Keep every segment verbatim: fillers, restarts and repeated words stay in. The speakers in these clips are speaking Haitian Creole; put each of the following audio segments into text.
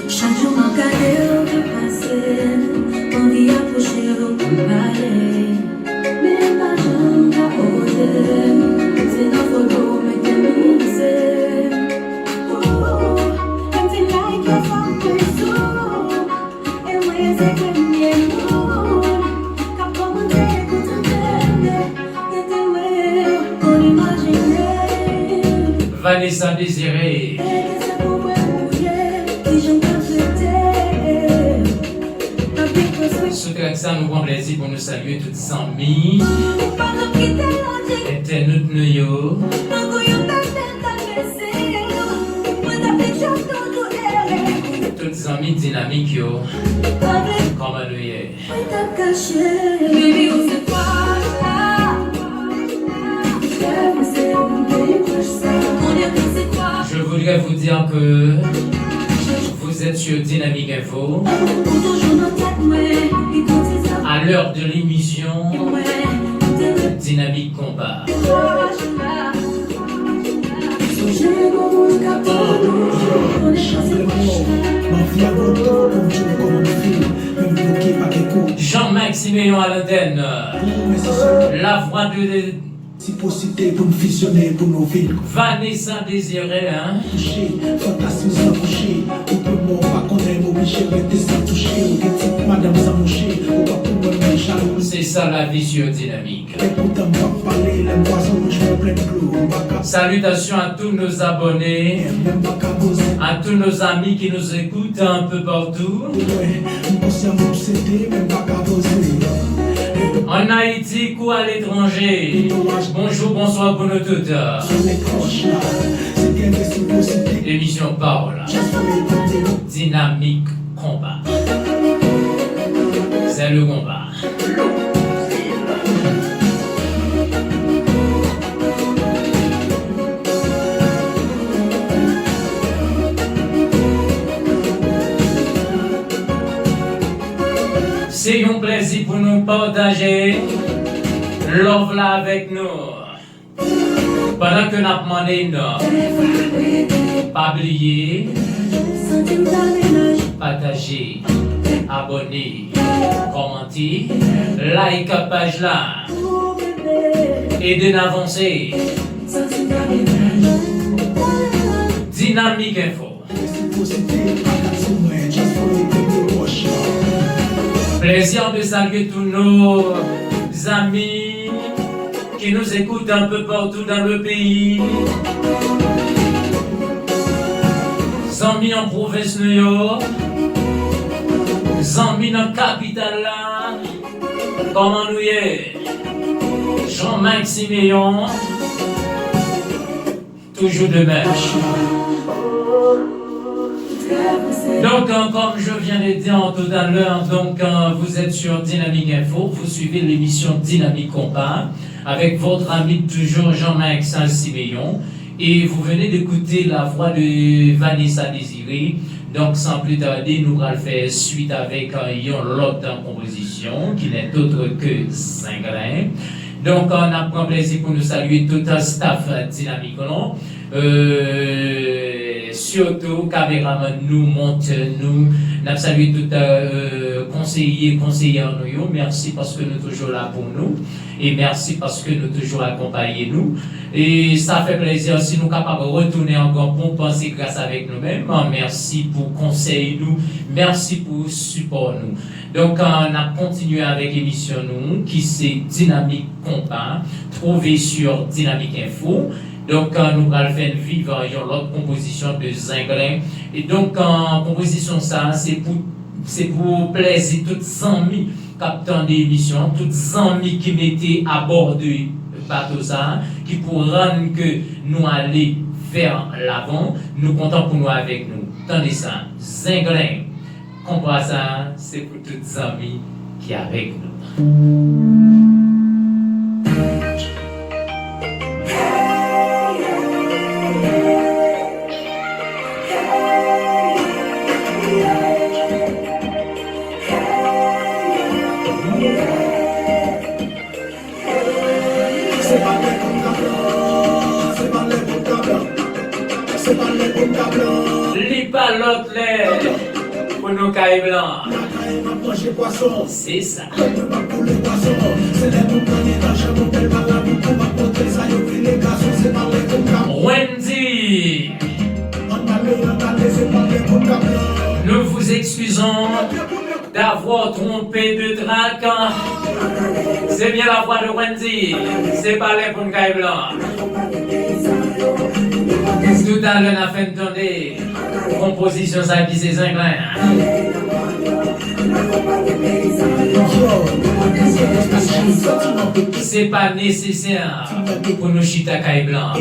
Chak jou m ap gade w k ap pase, m anvi apwoche w pou m pale. Men m pa janm ka oze, se nan foto w mete m glise. Ooh, m te like yo fòk mwen sou, e mwen se premye moun k ap kòmante, koute tande, rete wè, konn imajine. Vanessa Désiré. Sou trèk sa, nou pran plèzi pou nou salye tout zanmi entènot nou yo. Tout zanmi dinamik yo. Kòman nou ye? Je voudrais vous dire que vous êtes sur Dynamique Info. À l'heure de l'émission Dynamique Combat. Jean-Max Siméon à l'antenne. La voix de Ti posite pou n fizyone, pou nou vin Vanessa Désiré, hein? Kouche, fantasme san kouche. Ou pe mò, pa konnen m oblije rete san touche. Ou gen ti madanm san mouche, ou pa pou mwen men jalou. C'est ça la vie sur Dynamique. Epoutan m p ap pale, lè m kwaze w, je mwen plen dlo. M pa ka Salutations à tous nos abonnés, men m pa ka poze. À tous nos amis qui nous écoutent un peu partout. Mwen, m konsyan m obsede, men m pa ka poze. En Haïti ou à l'étranger. Bonjour, bonsoir pour nous toutes. Sou le kòch la, se gen resipwosite. Emisyon pa w la. Just for you to Dynamique Combat. C'est le combat. Se yon plèzi pou nou pataje love la avèk nou. Pandan ke n ap mande n, pa bliye pataje, abòne, kòmante, like paj la. Ede n avanse. Dynamique Info. Plaisir de saluer tous nos amis qui nous écoutent un peu partout dans le pays. Zanmi an pwovens New York, zanmi nan kapital la, kòman nou ye? Jean-Max Siméon, toujours de même. Donc, euh, comme je viens de dire tout à l'heure, donc, euh, vous êtes sur Dynamique Info, vous suivez l'émission Dynamique Compas avec votre ami de toujours Jean-Max Siméon. Et vous venez d'écouter la voix de Vanessa Désiré. Donc, sans plus tarder, nou pral fè swit avèk, euh, yon lòt, euh, konpozisyon ki n'est autre que Zenglen. Donk, euh, n ap pran plèzi pou nou salye tout, euh, staff, euh, Dynamique lan. Euh, sitou kameramann nou, montè nou. N ap salye tout, euh, konseye, konseyè nou yo. Mèsi paske nou toujou la pou nou. E mèsi paske nou toujou akonpaye nou. E sa fè plèzi si nou kapab retounen an gran ponp, se gras avèk nou menm. Mèsi pou konsèy nou. Mèsi pou sipò nou. Donk, euh, n ap kontinye avèk emisyon nou ki se Dynamique Compas, twouve sur Dynamique Info. Donk, euh, nou pral fè n viv, euh, yon lòt konpozisyon de Zenglen. E donk, euh, konpozisyon sa, se pou, se pou plèzi tout zanmi k ap tande emisyon, tout zanmi ki mete abò de bato sa, ki pou rann ke nou ale vè lavan. Nou kontan pou nou avèk nou. Tande sa, Zenglen. Konpa sa, se pou tout zanmi ki avèk nou. Se pa lè pou m ta blan, se pa lè pou m ta blan, se pa lè pou m ta blan. Li pa lòt lè. Pou nou kay blan. Se sa. Wendy, nous vous excusons d'avoir trompé de track. Se byen lavwa de Wendy. Se pa lè pou n kay blan. Toutalè n a fè n tande konpozisyon sa ki se zenglen. Se pa nesesè pou nou chita kay blan.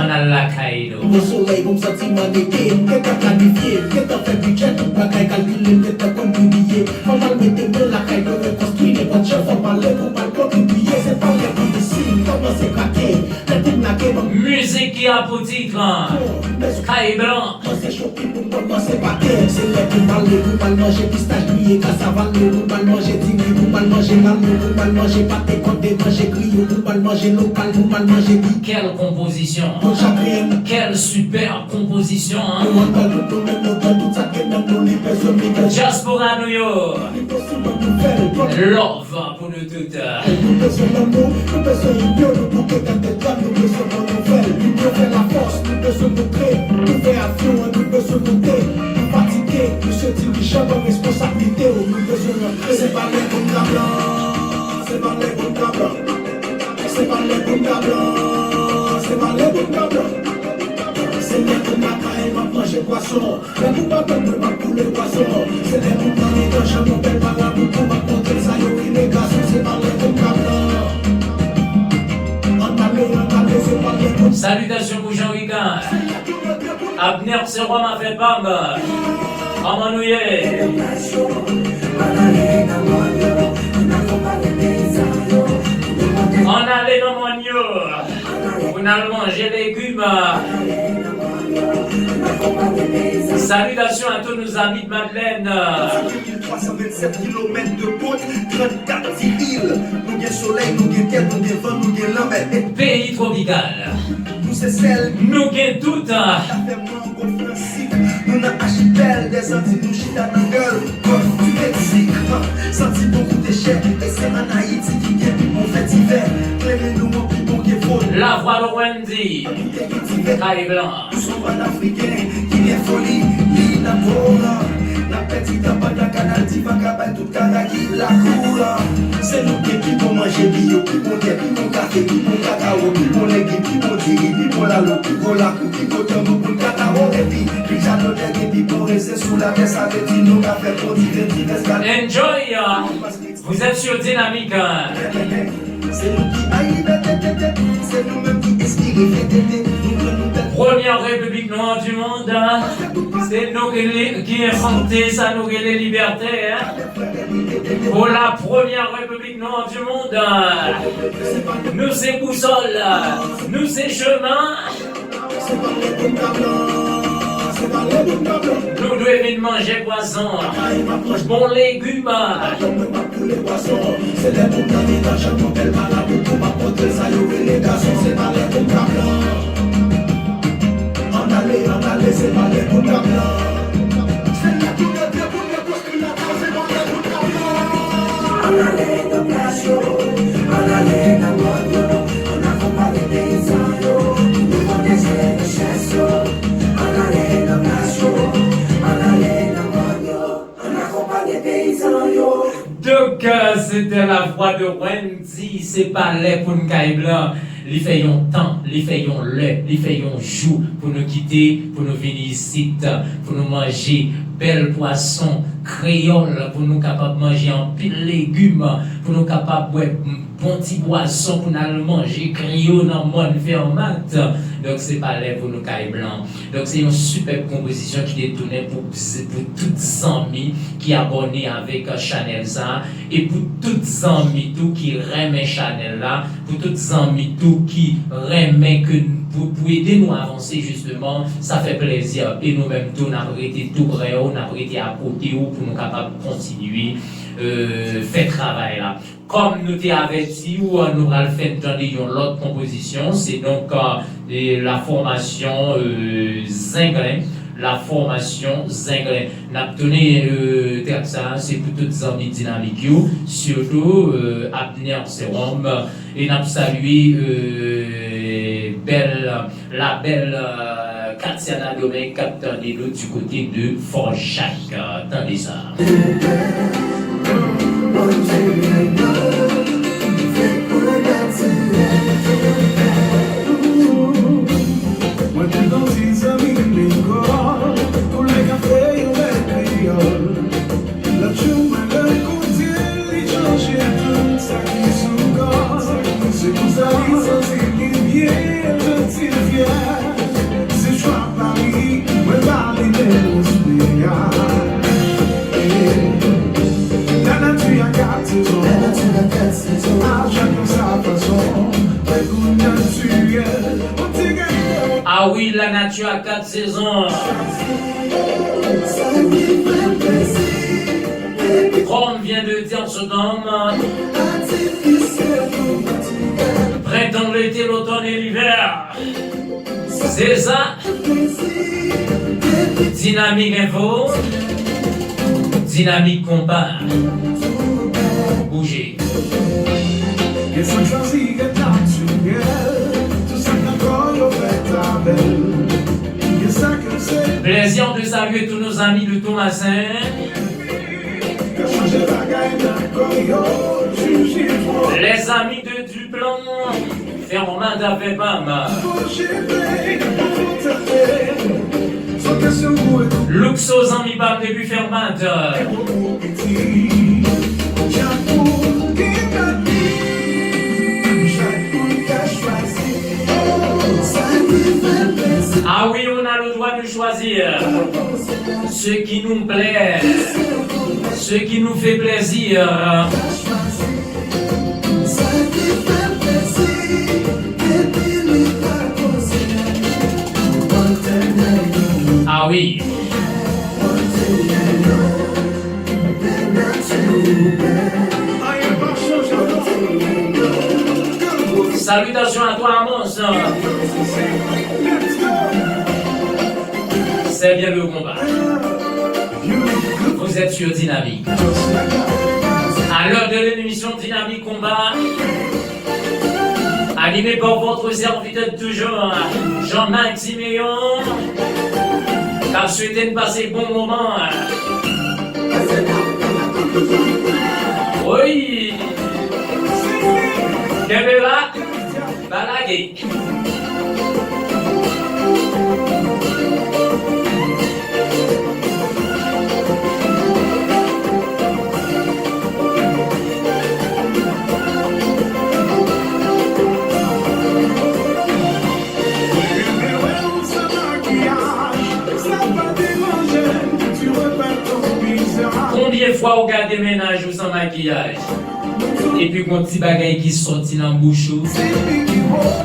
Ann al lakay nou. Bon solèy, bon santiman nete, m gentan planifye, m gentan fè bidjè, tout bagay kalkile, m gentan konn pibliye. Fò m al mete men lakay mwen, rekonstwi nenpòt jan, fò m ale pou m al kontribiye. Se pa lè pou m siy, kòmanse krake, lè pou m lage, ban m Mizik ki a pou tit, Kay Blan. Kòmanse choke pou m kòmanse pate. Se lè pou m ale, pou m al manje pistach griye, kasava ale, pou m al manje diri, pou m al manje lalo, pou m al manje pate kòde, manje griyo, pou m al manje lokal, pou m al manje bi. Quelle composition! Bon chagren. Quelle super composition, hein? Nou antann nou, nou menm nou pran tout sa k nan nou, li bezwen, li bezwen. Diaspora nou yo. Li bezwen nou fè l. Love pou nou tout. Nou bezwen lanmou, nou bezwen inyon, nou bouke gade dam, nou bezwen bon nouvèl. Inyon fè lafòs, nou bezwen montre. Ouvè avyon an, nou bezwen monte. Nou fatige, mesye dirijan, pran responsablite w, nou bezwen rantre. Se pa lè pou n ta blan, se pa lè pou n ta blan. Se pa lè pou n ta blan, se pa lè pou n ta blan. Se lè pou n lakay, m ap manje pwason. Lè pou m pa tann mwen, m ap boule pwason. Se lè pou m nan mitan chanm yon bèl marabou pou m ap montre sa yo rele gason. Se pa lè pou m ta blan. Ann ale, ann ale, se pa lè pou m Salutations pour Jean Ricard. Abner Serum a fè pam. Kòman nou ye? Ann ale nan mòn yo. Pou n al manje legim. Salutations à tous nos amis de Madeleine. Mil twa san vennsèt kilomèt de côte, trannkat ti il. Nou gen solèy, nou gen tè, nou gen van, nou gen lanmè. Peyi twopikal. Nou se sèl. Nou gen tout. Afè mango fransik. Nou nan achipèl dèzanti, nou chita nan gòl gòf di Meksik. Santi bon koute chè, e se ann Ayiti ki gen pi bon fètivè. Klere nou an pi bon ke vòt. Lavwa Lorenzi. Kay Blan. Nou se yon panafriken ki gen foli, li nan kò w lan. N ap pèdi tan pandan kanal Diva ka bay tout kara ki lakou w lan. Se nou ki gen pi bon manje biyo, pi bon tè, pi bon kafe, pi bon kakawo, pi bon legim, pi bon diri, pi bon lalo, pi gwo lakou, pi gwo tanbou pou n ka tawo. Epi, pi jalonè gen pi bon rezen sou latè, sa vle di nou ka fè bon diven, divès gade. Enjoy, uh, vous êtes sur Dynamique, uh. Se nou ki bay libète, tete. Se nou menm ki enspire, fè tete. Nou pran nou tèt. Première République noire du monde, hein. Se nou ki, ki enfante sa nou rele libète, hein. Pour la première République noire du monde, hein. Nou se bousòl, nou se chemen. Nou dwe vin manje pwason, bon legim. Ann ale nan plas yo, ann ale nan mòn yo, ann akonpanye peyizan yo, pou nou pwoteje richès yo. Ann ale nan plas yo, ann ale nan mòn yo, ann akonpanye peyizan yo. Donc, euh, c'était la voix de Wendy. Se pa lè pou n kay blan. Li fè yon tan, li fè yon lè, li fè yon jou pou nou kite, pou nou vini isit, pou nou manje bèl pwason kreyòl, pou nou kapab manje anpil legim, pou nou kapab bwè bon ti bwason, pou n al manje griyo nan mòn Vèmat. Donk, se pa lè pou nou kay blan. Donk, se yon sipèb konpozisyon ki te tounen pou, pou tout zanmi ki abòne avèk chanèl sa a, e pou tout zanmi tou ki renmen chanèl la, pou tout zanmi tou ki renmen ke n, pou, pou ede nou avanse, jisteman, sa fè plezi. E nou menm tou, n ap rete tou prè w, n ap rete akote w pou nou kapab kontinye, euh, fè travay la. Kòm nou te avèti w, nou pral fè n tande yon lòt konpozisyon. Se donk, euh, la formation, euh, Zenglen. La Formation Zenglen. N ap tounen, euh, trak sa, se pou tout zanmi Dinamik yo, sitou, euh, Abner Serum. E n ap salye, euh, bèl, la bèl, euh, Katiana Domingue k ap tande nou du côté de Fort Jacques. Tande sa. Mwen te gon ti zanmi lekòl, koulè kafe yon bèl kreyòl. Lòt jou mwen rekoute l, li chanje tout sa ki sou kò l. Se konsa li santi li byen, l santi l fyè. Se chwa pa li, mwen ba li men respè a. La nati a kat sezon. La nati a kat sezon. A chak moun sa fason. Mwen kou natirèl. Mwen te genyen. Ah oui, la nature a quatre saisons. Comme vient de dire cet homme, printemps, l'été, l'automne et l'hiver. Se sa. Dinamik Enfo. Dinamik Konpa. Bouje. Gen sa k chwazi ret natirèl, tout sa k nan kò yo fèt avè l. Gen sa k se. Plaisir de saluer tous nos amis de Thomassin. Ka chanje bagay nan kò yo, jiji twò. Les amis de Duplan, Fermat avè Pam. Luxo, zanmi pa m depi Fermat. Ah oui, on a le droit de choisir ce qui nous plaît, ce qui nous fait plaisir. Ah oui. Salutations à toi, Amos. C'est bien le combat. Vous êtes sur Dynamique. À l'heure de l'émission Dynamique Combat, animé par votre serviteur de toujours, Jean-Marc Siméon, k ap swete n pase bon moman. Wi! Kenbe la, pa lage. Konbyen fwa ou gade mennaj ou san makiyaj? Epi gon ti bagay ki sòti nan bouch ou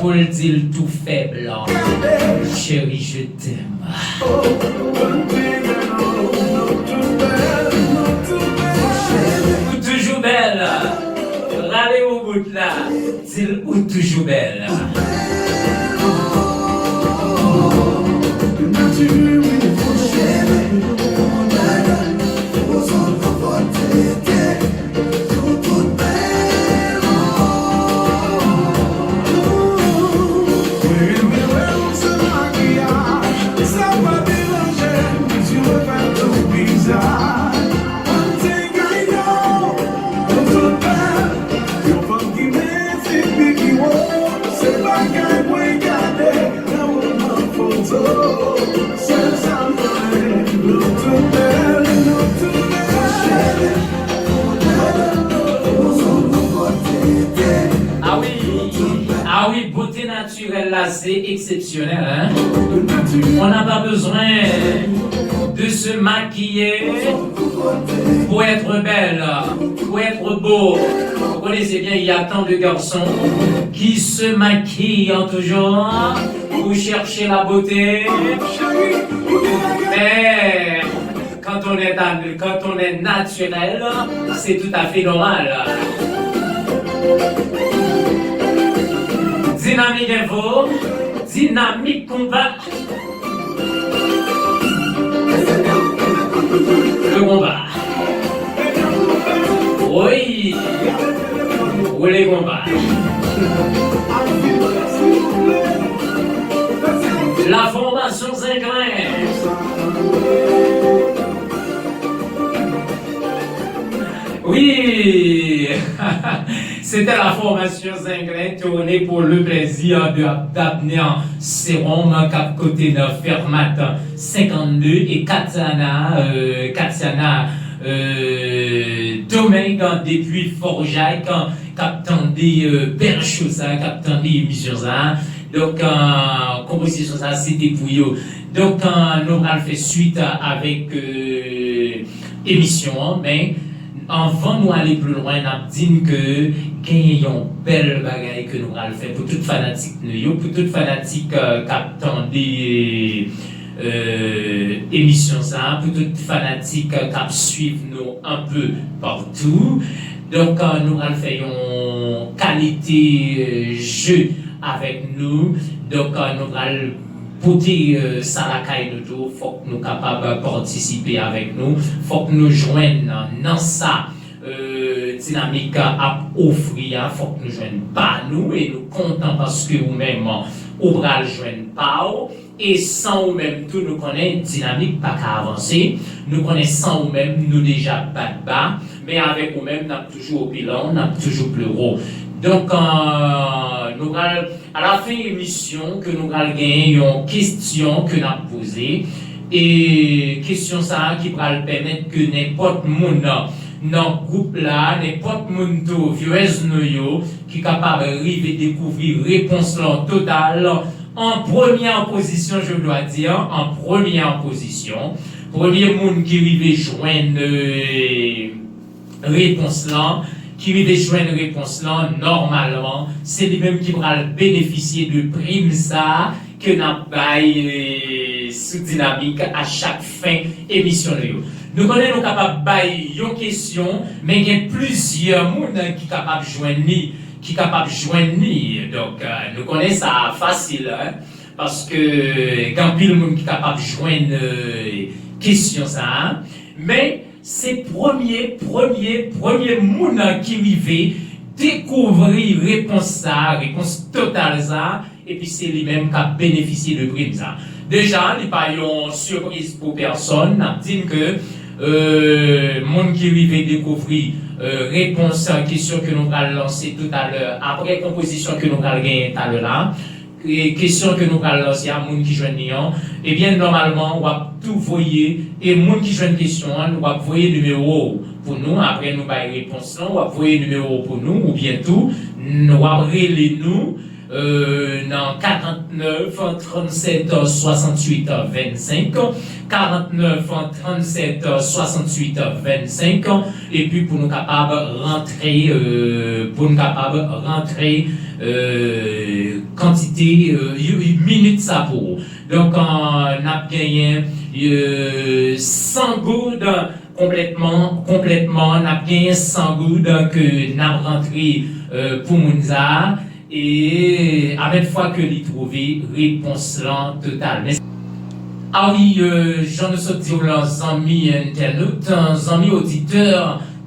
pou l di l tou fèb. Chérie, je t'aime. Ou toujou bèl. Rale yon bout la. Di l ou toujou bèl. Yon fanm ki mete pipi wo, se bagay mwen gade nan woman foto. Sèl sa m konnen, nou tout bèl, nou tout bèl. Ah oui, ah oui, beauté naturelle là, c'est exceptionnel, hein? On n'a pas besoin de se maquiller pour être belle, pour être beau. Vous connaissez bien, il y a tant de garçons qui se maquillent toujours pour chercher la beauté. Mais quand on est, quand on est naturel, c'est tout à fait normal. Dynamique Info, Dynamique Combat. Konpa. La fòmasyon Zenglen. Wi, c'était la formation Zenglen tournée pour le plaisir de d'Abner Serum k ap kote nan Fermat senkannde e Katiana, euh, Katiana euh, Domingue depi Fòjak, k ap tande euh, bèl cho sa, k ap tande emisyon sa. Donk, euh, konpozisyon sa, se te pou yo. Donk, euh, nou pral fè swit euh, avèk euh, emisyon an, men anvan nou ale pli lwen, n ap di n ke genyen yon bèl bagay ke nou pral fè pou tout fanatik nou yo, pou tout fanatik euh, k ap tande euh, emisyon sa a, pou tout fanatik k ap swiv nou un peu partout. Donk, euh, nou pral fè yon kalite euh, je avèk nou. Donk, euh, nou pral pote euh, sa lakay nou tou. Fòk nou kapab patisipe avèk nou. Fòk nou jwenn nan sa euh, Dinamik ap ofri a. Fòk nou jwenn pa nou. E nou kontan paske ou menm, ou pral jwenn pa w. E san ou menm tou, nou konnen Dinamik pa ka avanse. Nou konnen san ou menm, nou deja bat ba. Men avèk ou menm, n ap toujou opilon, n ap toujou pli wo. Donk, euh, nou pral, alafen emisyon, ke nou pral genyen yon kesyon ke n ap poze. E kesyon sa a ki pral pèmèt ke nenpòt moun nan gwoup la, nenpòt moun tou, viewers nou yo, ki kapab rive dekouvri repons lan total an premyè pozisyon, je dois dire, an premyè pozisyon. Premye moun ki rive jwenn euh, repons lan, ki rive jwenn repons lan, nòmalman, se li menm ki pral benefisye de prim sa a ke n ap bay euh, sou Dinamik a chak fen emisyon nou yo. Nou konnen nou kapab bay yon kesyon, men gen plizyè moun ki kapab jwenn li, ki kapab jwenn li. Donk, euh, nou konnen sa fasil, hein, paske gen anpil moun ki kapab jwenn euh, kesyon sa a. Men se premye, premye, premye moun ki rive dekouvri repons sa a, repons total sa a, epi se li menm k ap benefisye de prim sa. Deja, li pa yon sipriz pou pèsonn. N ap di n ke euh, moun ki rive dekouvri euh, repons kesyon ke nou pral lanse toutalè, apre konpozisyon ke nou pral genyen talè la, e kesyon ke nou pral lanse a, moun ki jwenn li an, ebyen, nòmalman, w ap tou voye, e moun ki jwenn kesyon an, w ap voye nimewo w pou nou, apre nou bay repons lan, w ap voye nimewo w pou nou, oubyen tou, n- w ap rele nou euh, nan karantnèf trannsèt swasanntuit vennsenk, karantnèf trannsèt swasanntuit vennsenk, epi pou nou kapab rantre, euh, pou nou kapab rantre euh, kantite euh, minit sa pou ou. Donk, euh, n ap genyen euh, san goud konplètman, konplètman, n ap genyen san goud ke n ap rantre euh, pou moun sa a. E amèt fwa ke li twouve repons lan total. Men, a wi, euh, jan nou sot di w lan, zanmi entènot, zanmi oditè,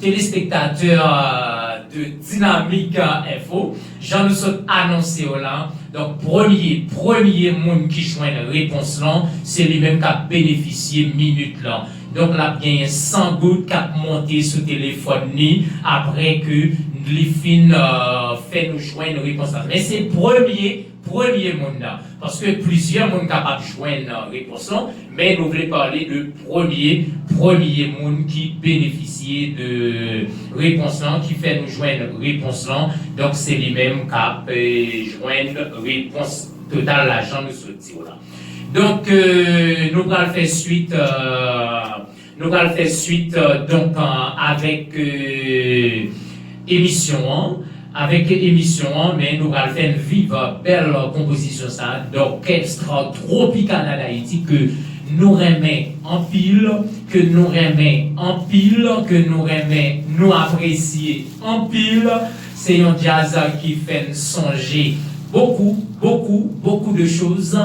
telespektatè euh, de Dinamik Info, jan nou sot anonse w lan, donk, premye, premye moun ki jwenn repons lan, se li menm k ap benefisye minit lan. Donk, l ap genyen san goud k ap monte sou telefòn li apre ke li fin euh, fè nou jwenn repons lan. Men se premye, premye moun nan. Paske plizyè moun kapab jwenn euh, repons lan, men nou vle pale de premye, premye moun ki benefisye de repons lan, ki fè nou jwenn repons lan. Donk, se li menm k ap euh, jwenn repons total la, jan nou sot di w la. Donk, euh, nou pral fè swit, euh, nou pral fè swit, euh, donk, euh, avèk euh, emisyon an. Avèk emisyon an, men nou pral fè n viv bèl konpozisyon sa a, dòkès Tropicana d'Haïti ke nou renmen anpil, ke nou renmen anpil, ke nou renmen, nou apresye anpil. Se yon djaz ki fè n sonje beaucoup, beaucoup, beaucoup de choses.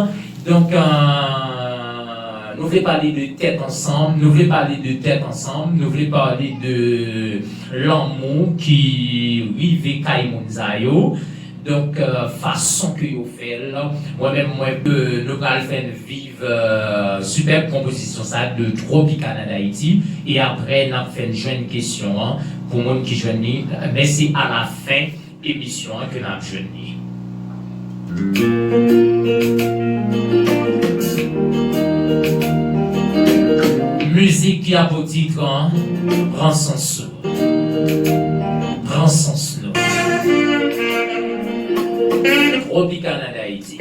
Donk, euh, Nou vle pale de tèt ansanm, nou vle pale de tèt ansanm, nou vle pale de lanmou ki rive kay moun sa yo. Donk, euh, fason ke yo fè l, mwen menm, mwen, euh, nou pral fè n viv, euh, sipèb konpozisyon sa de Tropicana d'Haïti. E apre, n ap fè n jwenn kesyon an pou moun ki jwenn li. Men se alafen emisyon an ke n ap jwenn li. Mizik ki a pou tit, pran sans ou. Pran sans nou. Tropicana d'Haïti.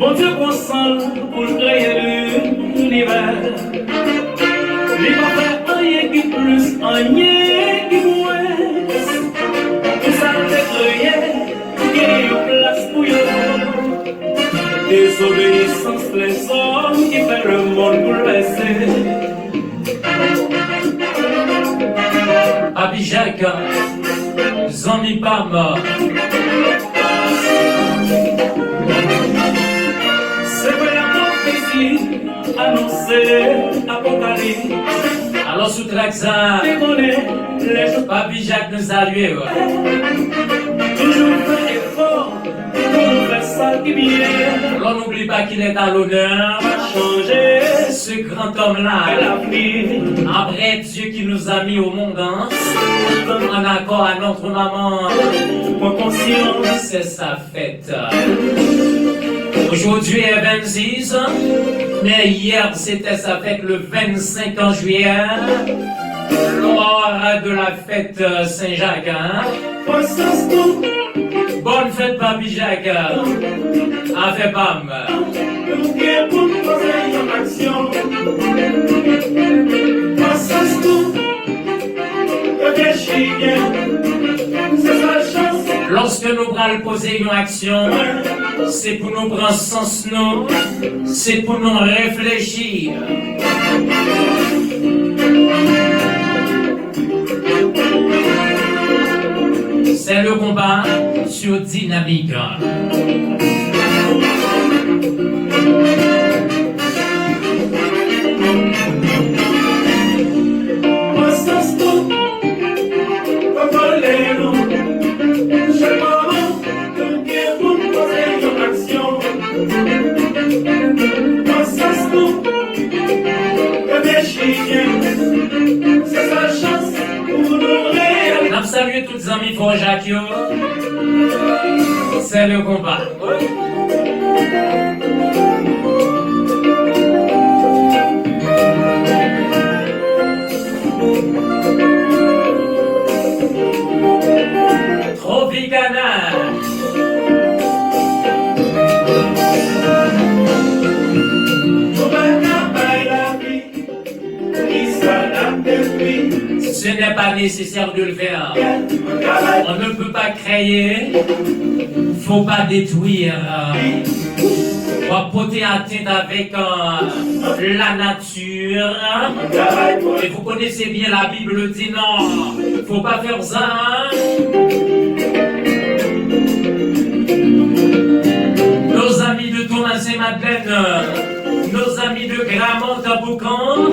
Bondye pran san l pou l kreye linivè. Li pa fè anyen ki plis, anyen ki mwens. Pou sa l te kreye, gen yon plas pou yo. Dezobeyisans lèzòm ki fè lemonn boulvèse. Papi Jak, zanmi pa m. Se vre, lapwofesi anonse Apokalips. Alò, sou trak sa, Papi Jak nou salye w. Toujou fè efò pou nou fè sa ki byen. Lò nou oubli pa ki lè ta lonè. Chanje. Ce grand homme-là, après Dieu qui nous a mis au monde, hein, en accord à notre maman, c'est sa fête. Aujourd'hui est vingt-six, mais hier c'était sa fête, le vingt-cinq juillet, lors de la fête Saint-Jacques, hein. Bòn fèt Papi Jak. Afè pa m. Lòske nou pral poze yon aksyon, se pou nou pran sans nou, se pou nou reflechi. C'est le combat sur Dynamique. N ap salye tout zanmi Fò Jak yo. C'est le combat. Tropicana. Ce n'est pas nécessaire de le faire. On ne peut pas créer, faut pas détruire. Faut pas porter atteinte avec, euh, la nature. Et vous connaissez bien, la Bible dit non, faut pas faire ça. Nos amis de Thomas et Madeleine, nos amis de Gramont à Boucan,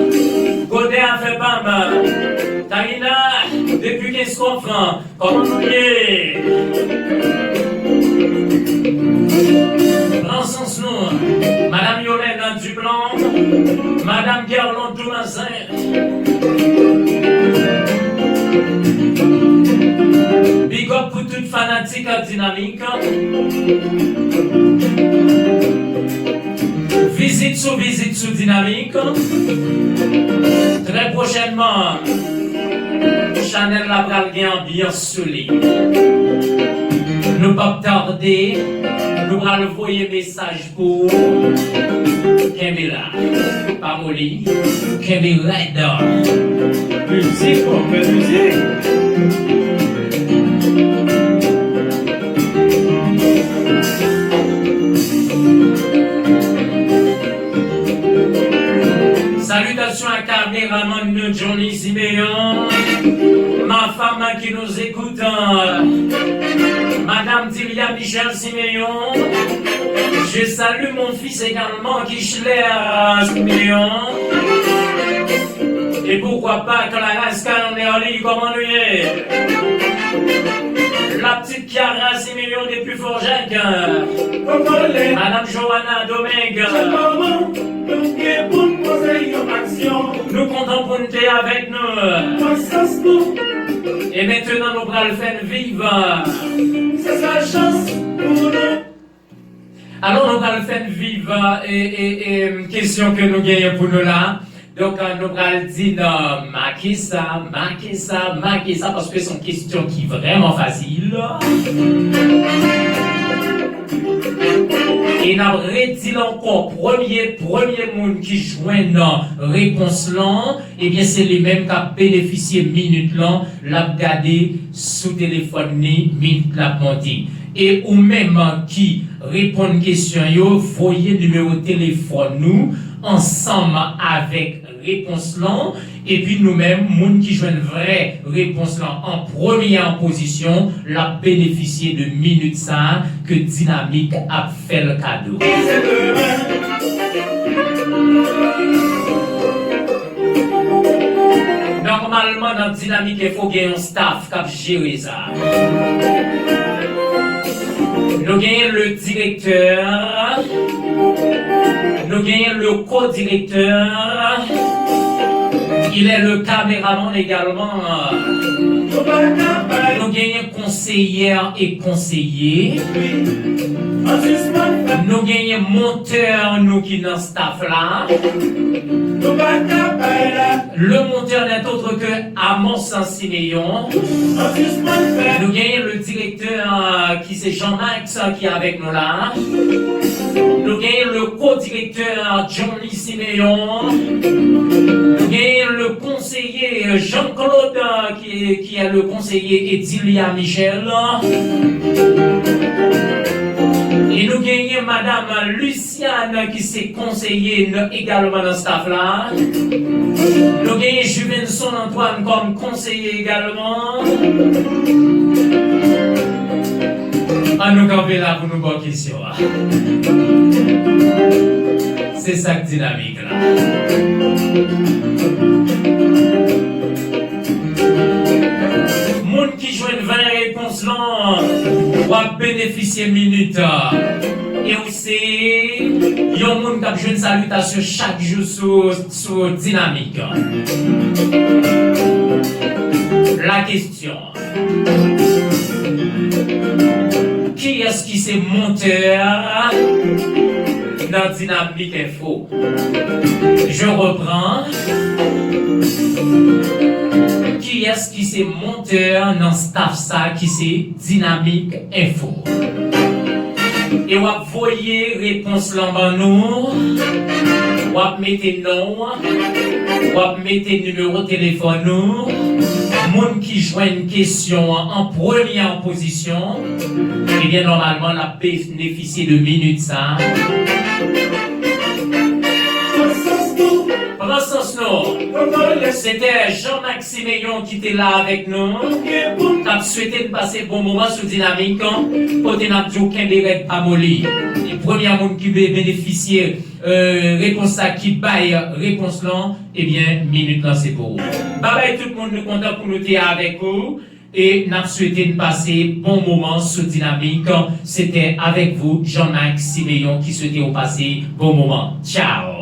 Godin à Fèpam, Tarina, depuis Kenskòf, kòman nou ye? Pran sans nou. Madam Yolène Duplan, Madam Guerlande Dumazen. Big up pou tout fanatik Dinamik. Vizit sou vizit sou Dinamik. Trè pwochènman, chanèl la pral gen anbyans sou li. Nou p ap tade. Nou pral voye mesaj pou ou. Kenbe la. Pa moli. Kenbe rèd. Mizik, bèl mizik. Salutations à caméraman nou, Johnny Siméon, ma femme qui nous écoute, euh, Madame Dilia Michel Siméon. Je salue mon fils également, Kichler, euh, Siméon. Et pourquoi pas Clara Scannerly, comment nous est? La petite Kiara Siméon depuis Fort Jacques. Madame Johanna Domingue. Nou kontan pou n te avèk nou. E mentnan nou pral fè n viv. Alò, nou pral fè n viv, e, e, e, kesyon ke nou genyen pou nou la. Donk, nou pral di nan makisa, makisa, makisa, paske se yon kesyon ki vrèman fasil. E n ap redi l ankò, premye, premye moun ki jwenn repons lan, ebyen, se li menm k ap benefisye minit lan, l ap gade sou telefòn li, minit la ap monte. E ou menm ki reponn kesyon yo, voye nimewo telefòn nou ansanm avèk repons lan, epi nou menm, moun ki jwenn vrè repons lan an premye an pozisyon, l ap benefisye de minit sa a ke Dinamik ap fè l kado. Nòmalman, nan Dinamik Enfo, gen yon staff k ap jere sa. Nou genyen le direktè, nou genyen le kodirektè, il est le caméraman également. Nou genyen konseyè e konseye. Nou genyen montè nou ki nan staff la. Le monteur n'est autre que Amos Siméon. Nou genyen le direktè, euh, ki se Jean-Max, euh, ki avèk nou la. Nou genyen le kodirektè, euh, Johnny Siméon. Nou genyen le konseye, euh, Jean-Claude, euh, ki, ki est le konseye Edilia Michel. E nou genyen madam Lucie Siane ki se konseye n egalman nan staff la. Nou genyen Juvenson Antoine kòm konseye egalman. An nou kanpe la pou nou ba w kesyon an. Se sa k dinamik la. Moun ki jwenn ven repons lan, w ap benefisye minit. E w se yon moun k ap jwenn salitasyon chak jou sou, sou Dinamik. La kesyon. Kiyès ki se montè nan Dinamik Enfo? Je reprends. Kiyès ki se montè nan staff sa ki se Dinamik Enfo? E w ap voye repons lan ban nou. W ap mete non w, w ap mete nimewo telefòn ou. Moun ki jwenn kesyon an an premye an pozisyon, ebyen, nòmalman, l ap benefisye de minit sa. Pran sans nou. Se te Jean-Max Siméon ki te la avèk nou, k ap swete n pase bon moman sou Dinamik, kote n ap di w kenbe rèd pa moli. E premye moun ki be-, benefisye, euh, repons sa, ki bay repons lan, ebyen, minit lan se pou ou. Babay tout moun, nou kontan pou nou te avèk ou. E n ap swete n pase bon moman sou Dinamik. Se te avèk vou, Jean-Max Siméon, ki swete w pase bon moman. Tchaw!